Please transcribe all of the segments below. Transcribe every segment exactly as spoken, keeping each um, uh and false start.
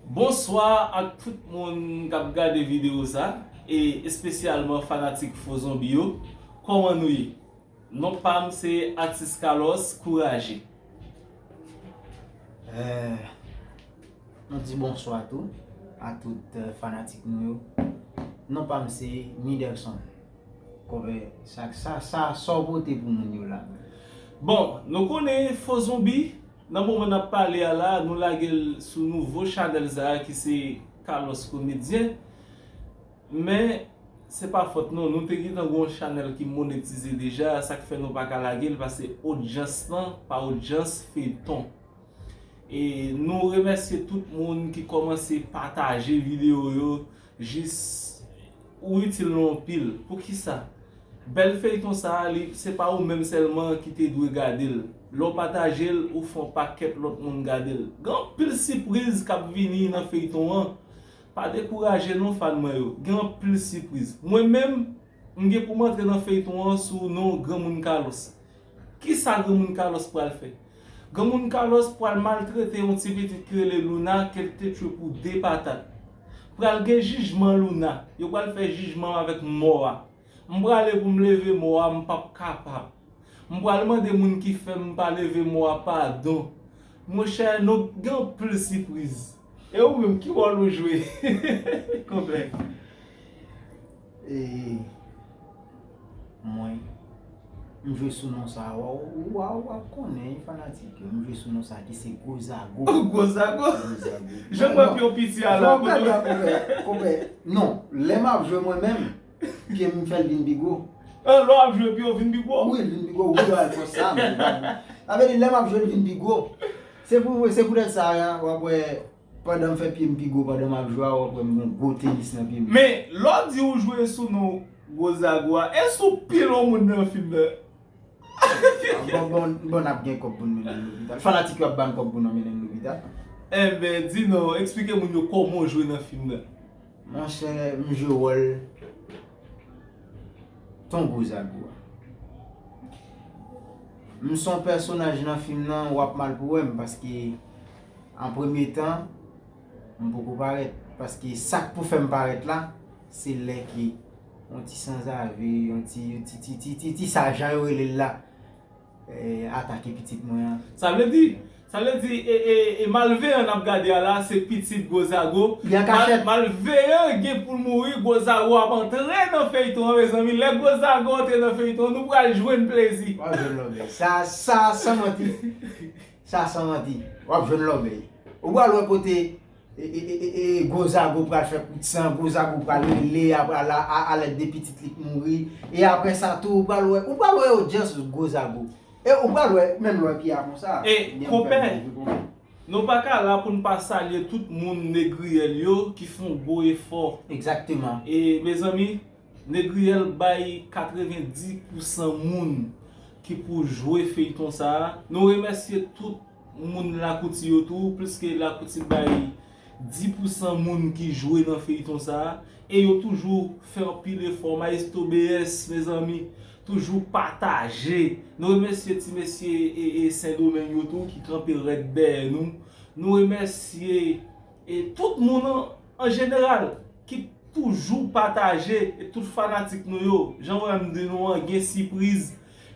Bonswa ak tout moun k ap gade videyo sa, e espesyalman fanatik Fo Zonbi yo. Kòman nou ye? Non pa m se Atis Carlos, kouraje. Eh, nou di bonswa tou a tout eh, fanatik nou yo. Non pa m se Midelson. Konpè, sa sa sa sa w pote pou moun yo la? Bon, nou konnen Fo Zonbi, nan moman n ap pale a la, nou lage l sou nouvo chanèl sa a ki se Carlos Komedyen. Men se pa fòt nou, nou te gentan gen yon chanèl ki monetize deja, sa k fè nou pa ka lage l, paske odyans lan pa odyans feyton. E nou remèsye tout moun ki kòmanse pataje videyo yo, jis ou itil nou anpil. Poukisa? Bèl feyton sa a, li, se pa ou menm sèlman ki te dwe gade l. Lè w pataje l, ou fè yon pakèt lòt moun gade l. Gen anpil sipriz k ap vini nan feyton an. Pa dekouraje non, fan mwen yo. Gen anpil sipriz. Mwen menm, m gen pou m antre nan feyton an sou non Granmoun Carlos. Kisa Granmoun Carlos pral fè? Granmoun Carlos pral maltrete yon ti pitit ki rele Luna, ke l te tchwe pou de patat. Pral gen jijman Luna. Yo pral fè jijman avèk mò a. M prale pou m leve mò a, m p ap kapab. M pral mande moun ki fè m pa leve mò a padon. Monchè, nou gen anpil sipriz. E ou menm, ki wòl ou jwe? Konpè. E mwen, m jwe sou non sa a, w a, w a, w a konnen fanatik yo, m jwe sou non sa a ki se Gwo Zago. Gwo Zago? Gwo Zago. Jan mwen pi yon piti a la. Konpè, konpè, konpè. Non, lè m ap jwe mwen menm, pye m fè l vin pi gwo. An, lè w ap jwe pye w vin pi gwo? Wi, l vin pi gwo, wi, lè w al fè sa, men. Sa vle di, lè m ap jwe l vin pi gwo. Se pou, se poutèt sa, w ap wè, pandan m fè pye m pi gwo, pandan m ap jwe a, w ap wè m gen yon gwo tenis nan pye m. Men, lè w di ou jwe sou non Gwo Zago a, èske ou pile yon moun nan fim nan? Bon, bon, bon, n ap gen kòb pou n mennen l lopital. Fanatik yo ap ban n kòb pou n mennen l lopital. Enben, di non, eksplike moun yo kòman w jwe nan fim nan. Monchè, m jwe wòl Ton Gwo Zago a. M se yon pèsonaj nan fim nan, w ap mal pou wè m, paske an premye tan, m poko parèt. Paske sa k pou fè m parèt la, se lè ke yon ti sanzave, yon ti, ti, ti, ti, ti, ti sa jan yo rele l la, eh, atake pitit mwen an. Sa vle di, sa vle di, e, e, e malveyan n ap gade a la, se pitit Gwo Zago. Li an kachèt. Mal, malveyan gen pou l mouri, Gwo Zago ap antre nan feyton an, mezanmi. Lè Gwo Zago antre nan feyton an, nou pral jwenn plezi. W ap jwenn lòbèy. Sa, sa, san manti. Sa, san manti. W ap jwenn lòbèy. Ou pral wè kote e, e, e, e, e, Gwo Zago pral fè kout san, Gwo Zago pral rele a, pral a, a, alèd de pitit li k mouri. E apre sa tou, ou pral wè, ou pral wè odyans Gwo Zago. E ou pral wè, menm lè w pye a konsa. E, konpè, nou pa ka la pou n pa salye tout moun Negriyèl yo ki fè yon gwo efò. Egzakteman. E, mezanmi, Negriyèl bay katrevenndis pousan moun ki pou jwe feyton sa a. Nou remèsye tout moun Lakouti yo tou, pliske Lakouti bay dis pousan moun ki jwe nan feyton sa a. E yo toujou fè anpil efò. Maestro B S, mezanmi, toujou pataje. Nou remèsye ti mesye e, e Sendomeng yo tou ki kanpe rèd dèyè nou. Nou remèsye e tout moun an, an jeneral ki toujou pataje, e tout fanatik nou yo. Jan w wè m di nou an, gen sipriz.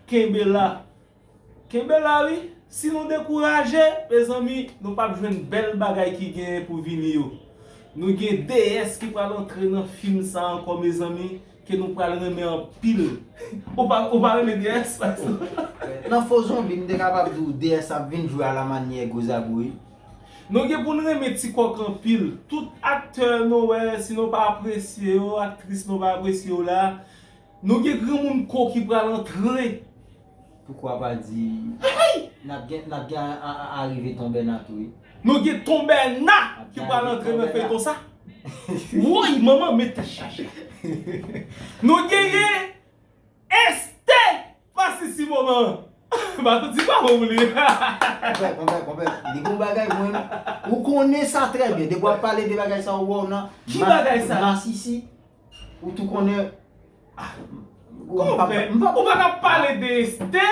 Kenbe la. Kenbe la wi. Si nou dekouraje, mezanmi, nou p ap jwenn bèl bagay ki genyen pou vini yo. Nou gen D S ki pral antre nan fim sa ankò, mezanmi, ke nou pral renmen anpil. Ou pa, ou pa renmen D S, pa egzanp? Nan Fo Zonbi, m te kapab di w D S ap vin jwe a la manyè Gwo Zago wi. Nou gen pou n renmen Ti Kòk anpil. Tout aktè nou wè, si nou pa apresye yo, aktris nou pa apresye yo la, nou gen granmoun ko ki pral antre. Poukwa pa di n ap gen, n ap gen a, a, a, arive Ton Bèna tou wi. Nou gen Ton Bèna ki pral antre nan feyton sa. Woy, manman, mete chaje. Nou genyen Estè, pa sisi moman. Baton ti pa bon pou li. Konpè, konpè, konpè. Li gon bagay mwen. Ou konnen sa trè byen. Depi w ap pale de bagay sa ou wè w nan. Ki bagay sa? Masisi. Ou tou konnen. Ah, Konpè, ou pa ka pale de Estè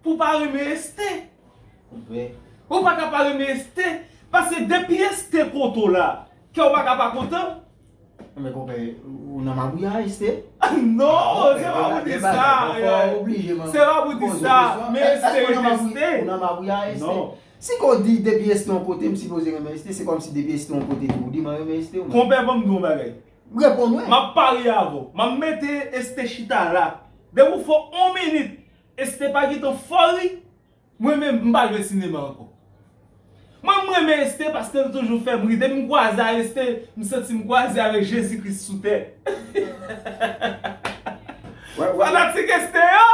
pou pa renmen Estè. Konpè. Ou pa ka pa renmen Estè. Paske Depi Esther kote w la, kè w pa ka pa kontan? Men konpè, ou nan mabouya Esther? Non, se pa pou di sa. Se pa pou di sa. Men Esther rete Esther. Ou nan mabouya Esther? Si kon di depi Esther yon kote, m sipoze renmen Esther, se kòmsi depi Esther yon kote tou, ou di mwen renmen Esther ou menm? Konpè, ban m di w yon bagay. Reponn mwen. M ap parye avè w. M ap mete Esther chita la. Depi w fè yon minit, Esther pa gentan fò ri. Mwen menm, m pa jwe sinema ankò. Mwen, m renmen Esther paske l toujou fè m ri. Depi m kwaze a Esther, m santi m kwaze avèk Jezi Kris sou tè. Fanatik Esther yo!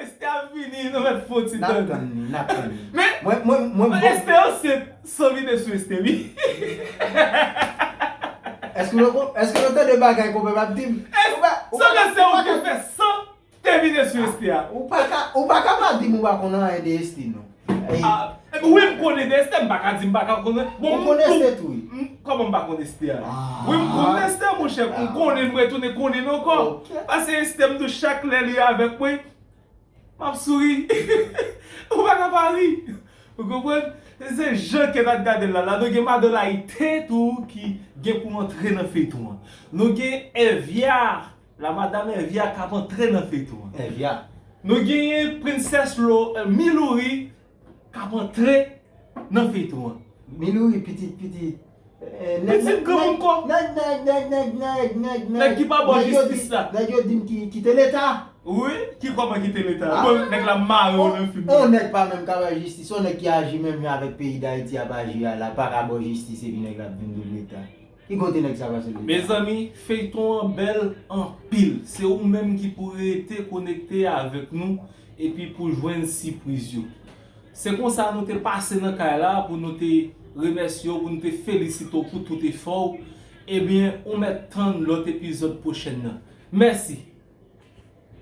Esther ap vini, nou mèt fè yon ti tann. N ap tann li, n ap tann li. Men, men Esther yo se san vide sou Esther, wi. Èske nou tande bagay konpè m ap di m? Sanble se ou ki fè san te vide sou Esther a. Ou pa ka, ou pa ka pa di m ou pa konn anyen de Esther non. Wi, m konnen de Esther, m pa ka di m pa ka konnen. Bon, ou konnen Esther tou wi. Kòman m pa konn Esther a? Wi, m konn Esther monchè, m konnen, m retounen konnen l ankò. Paske Esther m tou chak lè li avèk mwen, m ap souri. Ou pa ka pa ri. Ou konprann? Se jan ke n ap gade l la. La nou gen madan Layite tou ki gen pou antre nan feyton an. Nou gen Evya, la madam Evya k ap antre nan feyton an. Evya. Nou genyen prensès Lo, Milouri k ap antre nan feyton an. Milouri pitit pitit. Pitit granmoun kò. Nèg, nèg, nèg, nèg, nèg, nèg, nèg. Nèg ki pa bò jistis la. Nèg yo di m ki kite leta. Wi, ki kòman kite leta? Bon, nèg la mare w nan figi. On nèg pa menm ka bay jistis, on nèg ki aji menm jan avèk peyi Dayiti ap aji a la, pa ka bò jistis epi nèg la ap vin di w leta. Ki kote nèg sa pase leta? Mezanmi, feyton an bèl anpil. Se ou menm ki pou rete konekte avèk nou epi pou jwenn sipriz yo. Se konsa nou te pase nan kay la pou nou te remèsye w, pou nou te felisite w pou tout efò w. Ebyen, ou mèt tann lòt epizòd pwochèn nan. Mèsi.